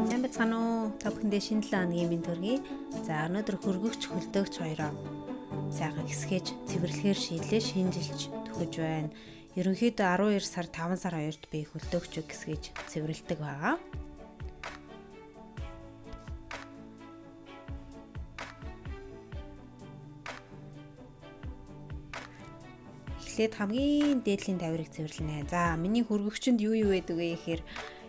Сайн байцгаана уу? Та бүхэндээ шинэ 7 хоногийн мэнд төргий. За өнөөдөр хөргөгч хөлдөөгч хоёроо сайхан хэсгээж цэвэрлэхээр шийдлээ шинжилж төхөж байна. Ерөнхийдөө 12 сар 5 сар хоёрт би хөлдөөгч хэсгээж цэвэрлэдэг байгаа. Эхлээд хамгийн дээдлийн тавирыг цэвэрлэнэ. За миний хөргөгчөнд юу юу байдаг вэ гэхээр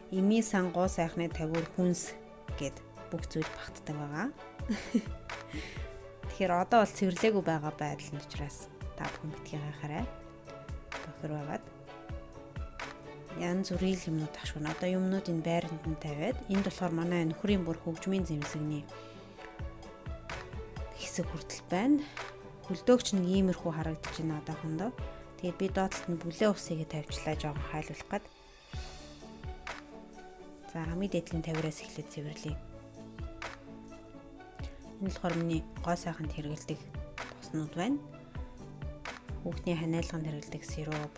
эмийн сан гоо сайхны тавиур хүнс гэд бүх зүйл багтдаг байгаа. Тэгэхээр одоо бол цэвэрлээгүй байгаа байдал нь учраас та бүхэн битгий гайхаарай. Бохир байгаад янз бүрийн юмнууд ашигна. Одоо юмнууд энэ байранд нь тавиад энд болохоор манай нөхрийн бүр хөгжмийн зэмсэгний хэсэг хүртэл байна. Хөлдөөгч нэг иймэрхүү харагдаж байна одоохондоо. Тэгээд би доотлолт нь бүлээн усыг тавьчлаа жоохон хайлуулах гад. За хамгийн дээдлийн тавираас эхлээд цэвэрлэе. Энэ болохоор миний гоо сайханд хэрэгэлдэг тоснууд байна. Хүүхний ханиалганд хэрэгэлдэг сироп,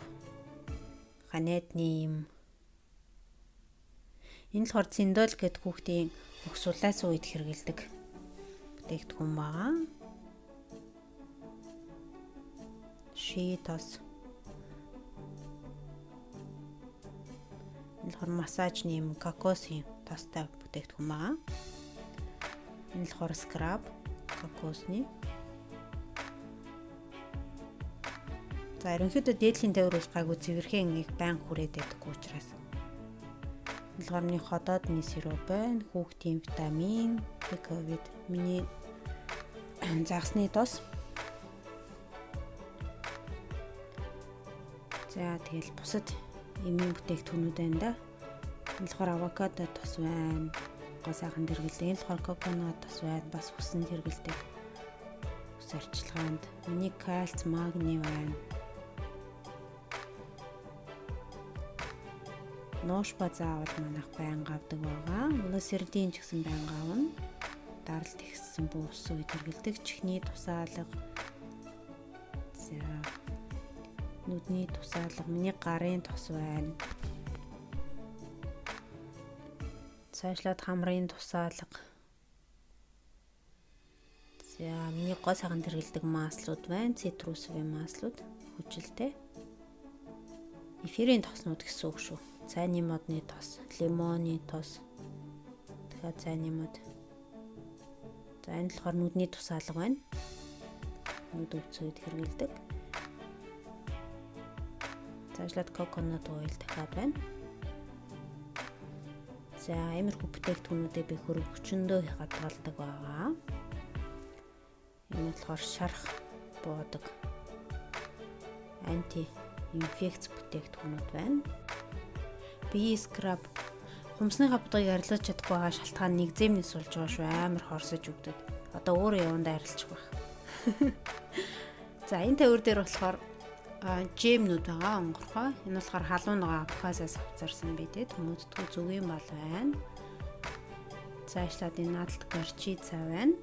ханиадны юм. Энэ болохоор циндол гэдэг хүүхдийн бүх сулаас үед хэрэгэлдэг бүтээгдэхүүн байгаа. Ши тос. Энэ болохоор массажны юм, кокосын тостой бүтээгдэхүүн байгаа. Энэ болохоор скраб кокосны. За ерөнхийдөө дээдлийн тавир бол гайгүй цэвэрхэн их байн хүрээд байдаггүй учраас. Энэ болохоор миний ходоодны сироп байна, хүүхдийн витамин, ковид, миний загасны тос. За тэгэл бусад эмийн бүтээгдэхүүнүүд байна да. Энэ болохоор авокадо тос байна. Гоо сайхан хэрэгэлдэг. Энэ болохоор коконат тос байна. Бас хүсэнд хэрэгэлдэг. Ус арчилгаанд. Миний кальц, магний байна. Нуушба заавал манайх байнга авдаг байгаа. Глисердин ч гэсэн байнга авна. Даралт ихссэн бүүс үед хэрэгэлдэг. Чихний тусаалга. За нүдний тусаалга, миний гарын тос байна. Цаашлаад хамрын тусаалга. За миний гоо сайхан хэрэгэлдэг маслууд байна. Цитрусовын маслууд хүчилтэй. Эфирийн тоснууд гэсэн үг шүү. Цайны модны тос, лимоны тос. Тэгэхээр цайны мод. За энэ болохоор нүдний тусаалга байна. Нүд өвцөд хэрэгэлдэг. Цаашлаад коконат ойл дахиад байна. За иймэрхүү бүтээгдэхүүнүүдээ би хөргөгчөндөө хадгалдаг байгаа. Энэ болохоор шарх буудаг анти инфекц бүтээгдэхүүнүүд байна. Бие скраб хумсныхаа будгийг арилгаж чадахгүй байгаа шалтгаан нэг зэмнээс сулж байгаа шүү. Амар хорсож өгдөд. Одоо өөрөө явандаа арилчих байх. За энэ тавир дээр болохоор джемнүүд байгаа онгорхой. Энэ болохоор халуун ногоо Абхазаас авцарсан би тэ хүмүүддгүй зүгийн бал байна. Цаашлаад энэ наадалт горчица байна.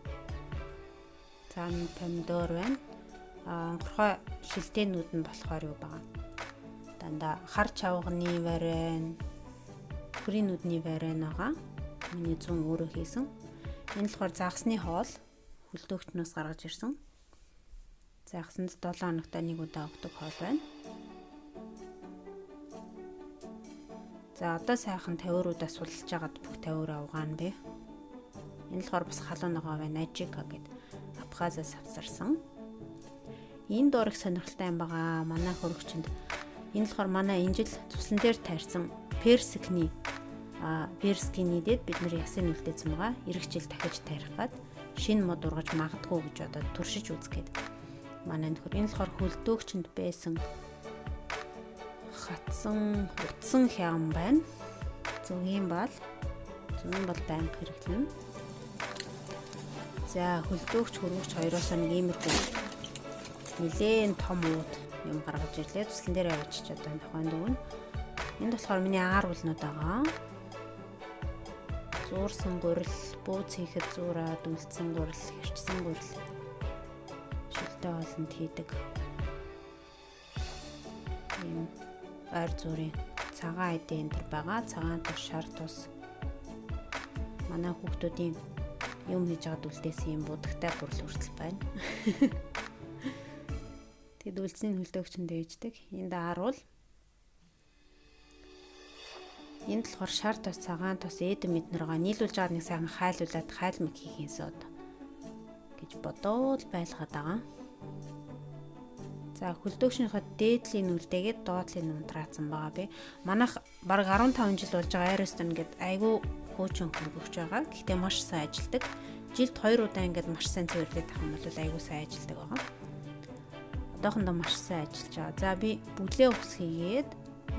За помидор байна. Онгорхой шилтээнүүд нь болохоор юу байгаа. Дандаа хар чавганы варен, хүрийн нүдний варен байгаа. Миний зүүн өөрөө хийсэн. Энэ болохоор загасны хоол хөлдөөгчнөөс гаргаж ирсэн. Загасанд 7 хоногт нэг удаа өгдөг хоол байна. За одоо сайхан тавиуруудаа суллж агаад бүх тавиураа угаана би. Энэ болохоор бас халуун ногоо байна. Ажика гэд Абхазаас авсарсан. Энэ доор их сонирхолтой юм байгаа. Манай хөргөчөнд энэ болохоор манай энэ жил цуслан дээр тайрсан персикний перскийн нийдэд бид нэр ясын үлдээсэн байгаа. Ирэх жил дахиж тайрах гад шинэ мод ургаж магадгүй гэж одоо туршиж үзэх гээд. Манай нөхөр энэ болохоор хөлдөөгчөнд байсан хатсан утсан хям байна. Зүгийн бал байнга хэрэглэнэ. За хөлдөөгч хөргөгч хоёроос нэг иймэрхүү нэлээн том ууд юм гаргаж ирлээ. Туслан дээр авчиж одоо тохионд өгнө. Энд болохоор миний аар үлнүүд байгаа. Зуурсан гурил, бууз хийхэд зуураад үлдсэн гурил, хэрчсэн гурил. Шилтэй хоолнд хийдэг. Ийм ойр зуурын Цагаан эдээ энэ төр байгаа. Цагаан тус, шар тус. Манай хүүхдүүдийн юм хийж байгаад үлдээсэн юм будагтай гурал хүртэл байна. Тэгэд үлдсэний хөлдөөгчөнд ээждэг. Энд ааруул. Энд болохоор шар тос, цагаан тос, эдэм эднэргаа нийлүүлж байгаа нэг сайхан хайлуулад хайлмаг хийх юмсод гэж бодоол байлгаад байгаа. За хөлдөөгчнийхөө дээдлийн үлдээгээд доотлын унтраацсан байгаа би. Манайх бараг 15 жил болж байгаа Ariston гээд айгүй хуучин хөргөгч байгаа. Гэхдээ маш сайн ажилдаг. Жилд 2 удаа ингээд маш сайн цэвэрлээд авах юм бол айгүй сайн ажилдаг байгаа. Одоохондоо маш сайн ажиллаж байгаа. За би бүлээ ус хийгээд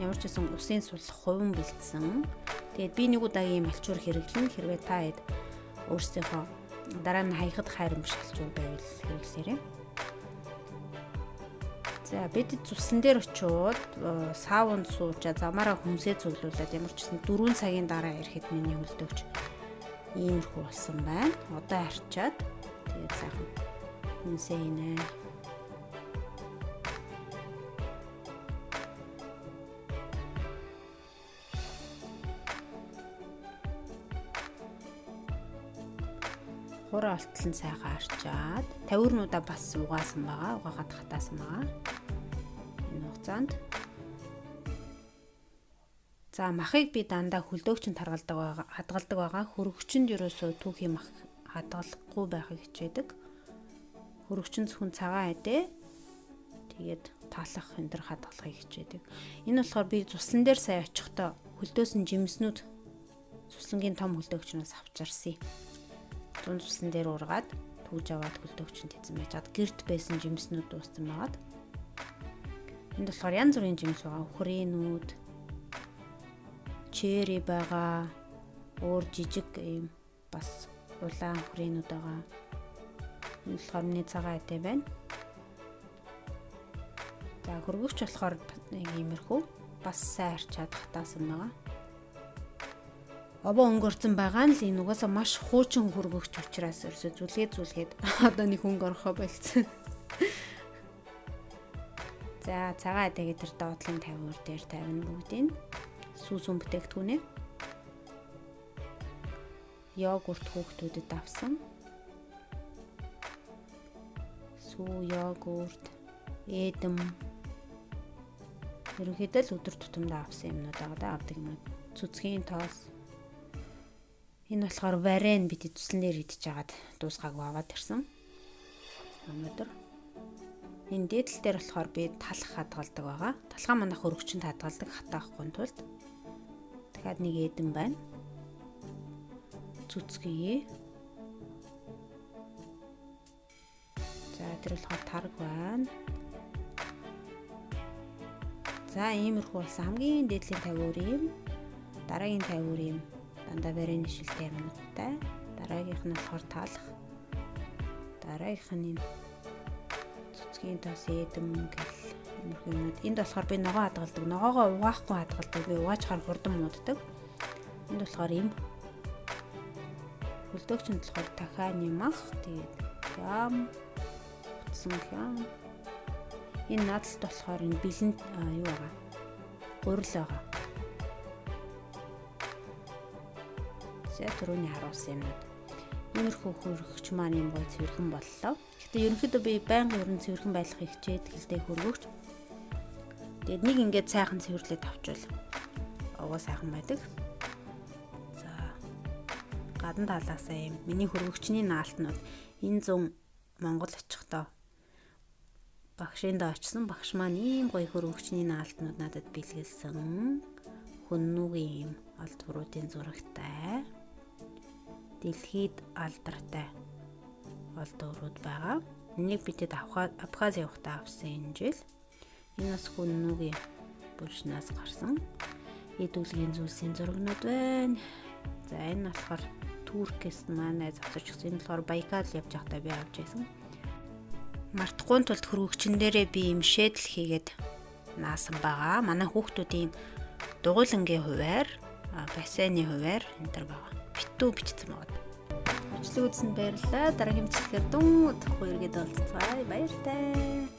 ямар ч гэсэн усын сул хувин бэлдсэн. Тэгээд би нэг удаагийн малчуур хэрэглэн, хэрвээ та хэд өөрсдийнхөө дараа нь хаяхад хайрын биш алчуур байвал хэрэглээрэй. За бид цуслан дээр очиод саунд суучаа замаараа хүнсээ цуглуулад ямар ч гэсэн 4 цагийн дараа ирэхэд миний хөлдөөгч иймэрхүү болсон байна. Одоо арчаад тэгээд сайхан хүнсээ инэ. Хураа алтал нь сайхан арчаад тавиурнуудаа бас угаасан байгаа. Угаагаад хатаасан байгаа. Энэ хугацаанд за махыг би дандаа хөлдөөгчөнд харгалдаг байгаа, хадгалдаг байгаа. Хөргөгчөнд ерөөсөө түүхий мах хадгалахгүй байхыг хичээдэг. Хөргөгчөн зөвхөн цагаан эдээ тэгээд таалах энэ төр хадгалахыг хичээдэг. Энэ болохоор би цуслан дээр сая очихдоо хөлдөөсөн жимснүүд цуслангийн том хөлдөөгчнөөс авчарсан. Зун цуслан дээр ургаад түүж аваад хөлдөөгчөнд хийсэн байж чад гэрт байсан жимснүүд дууссан байгаад. Энд болохоор янз бүрийн жимс байгаа. Үхрийнүүд, черри байгаа, өөр жижиг ийм бас улаан үхрийнүүд байгаа. Энэ болохоор миний цагаан эдээ байна. За хөргөгч болохоор нэг иймэрхүү бас сайн арчаад хатаасан байгаа. Овоо өнгөрцөн байгаа нь л энэ угаасаа маш хуучин хөргөгч учраас ерөөсөө зүлгээд одоо нэг хөнгө орохоо болцсон. За цагаан эдээгээ тэр доотлын тавиур дээр тавина бүгдийг. Сүү сүм бүтээгдэхүүнээ. Йогурт хүүхдүүдэд авсан. Сүү, йогурт, эдэм. Ерөнхийдөө л өдөр тутамдаа авсан юмнууд байгаа да, авдаг юмнууд. Цүцгийн тоос. Энэ болохоор варен бид цуслан дээр идэж хагаад дуусгаагүй аваад ирсэн. Өнөөдөр энэ дээдл дээр болохоор би талх хадгалдаг байгаа. Талхаа манайх өргөчөнд хадгалдаг хатаахгүй тулд. Дахиад нэг эдэм байна. Цүцгий. За тэр болохоор тарг байна. За иймэрхүү болсон. Хамгийн дээдлийн тавиур юм. Дараагийн тавиур юм. Дандаа варен шилтэй юмнуудтай. Дараагийнх нь болохоор таалах. Дараагийнх нь энэ цэцгийн тос эдэм гэл иймэрхүү юмнууд. Энд болохоор би ногоо хадгалдаг. Ногоогоо угаахгүй хадгалдаг. Би угаачхаар хурдан мууддаг. Энд болохоор им. Хөлдөөгчөнд болохоор тахааны мах, тэгээд хям, утсан хям. Энэ наадалт болохоор энэ бэлэн юу байгаа? Гурил байгаа. За түрүүний харуулсан юмнууд. Иймэрхүү хөргөгч маань юм гоё цэвэрхэн боллоо. Гэхдээ ерөнхийдөө би байнга ер нь цэвэрхэн байлгахыг хичээдэг л дээ хөргөгч. Тэгээд нэг ингээд сайхан цэвэрлээд авчвал овоо сайхан байдаг. За гадна талаасаа юм миний хөргөгчний наалтнууд энэ зүүн Монгол очихдоо багшиндаа очсон. Багш маань ийм гоё хөргөгчний наалтнууд надад бэлгэлсэн. Хөннүүгийн юм олдвруудын зурагтай. Дэлхийд алдартай олдврууд байгаа. Энийг бидэд Абхаз явахдаа авсан энэ жил. Энэ бас хөннүүгийн булшнаас гарсан эд үлгийн зүйлсийн зурагнууд байна. За энэ болохоор Туркээс манай завсарч өгсөн. Энэ болохоор Байкал явж байхдаа би авч байсан. Мартахгүй тулд хөргөгчн дээрээ би юм шэдэл хийгээд наасан байгаа. Манай хүүхдүүдийн дугуйлангийн хуваар, бассейны хуваар энэ төр байгаа. Битүү бичсэн байгаа. Бичлэг үзсэнд баярлалаа. Дараагийн бичлэгээр дүн удахгүй эргээд уулзцгаая. Баяртай.